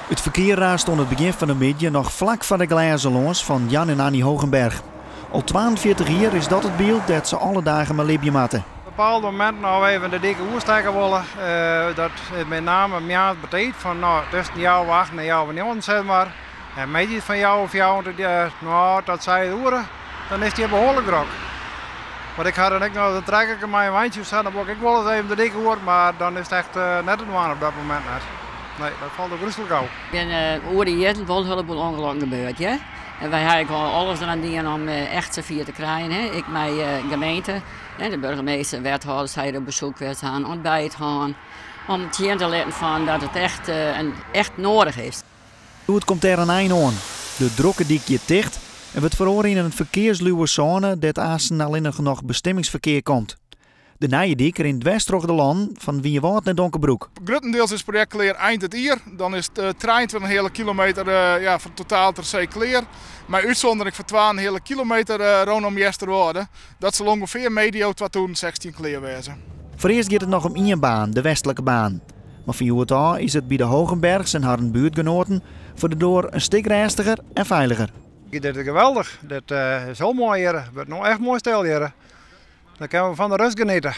It ferkear raast oan it begjin fan de middei noch flak foar de glêzen loads fan Jan en Annie Hogenberg. Al 42 jier is dat it byld dêr't se alle dagen mei libje moatte. Op bepaalde mominten no even de dyk oerstekke wolle, dat is met name moarns betiid fan no, tusken healwei 8 en healwei 9 sis mar. En middei fan healwei 4 tot, no, tot 6 oere, dan is it hjir behoarlik drok. Want ik ha dan ek noch in trekkerke mei in weintsje sa, dan wol ik ek wolris even de dyk oer, mar dan is it echt net te dwaan op dat momint net. Nee, dat falt ook gruslik ôf. Der binne oer de jierren wol in heleboel ûngelokken gebeurd, ja. En wy ha ek al alles deroan dien om echt safier te krijen. Hè. Ek mei de gemeente, de burgemeester, wethâlders ha hjir op besoek west, ha in ontbijt hân. Om sjen te litten fan dat it echt, echt noadich is. Hjoed komt dêr in ein oan. De drokke dyk giet ticht en wurdt feroare yn in ferkearsluwe sône dêr't aansten allinnich noch bestimmingsferkear komt. De nije dyk rint dwers troch de lannen fan Wynjewâld nei Donkerbroek. Gruttendiels is it projekt klear ein dit jier. Dan is it 23,5 kilometer ja, fan totaal trasee klear. Mei útsûndering fan 2,5 kilometer rûnom Easterwâlde. Dat sil ûngefear medio 2016 klear wêze. Foarearst giet it noch om ien baan, de westlike baan. Mar fan hjoed ôf is it by de Hogenbergs en harren buertgenoaten foar de doar in stik rêstiger en feiliger. Dit is geweldich. Dit is hiel moai hjir. It wurdt no echt moai stil hjir. Dan kinne we fan de rêst geniete.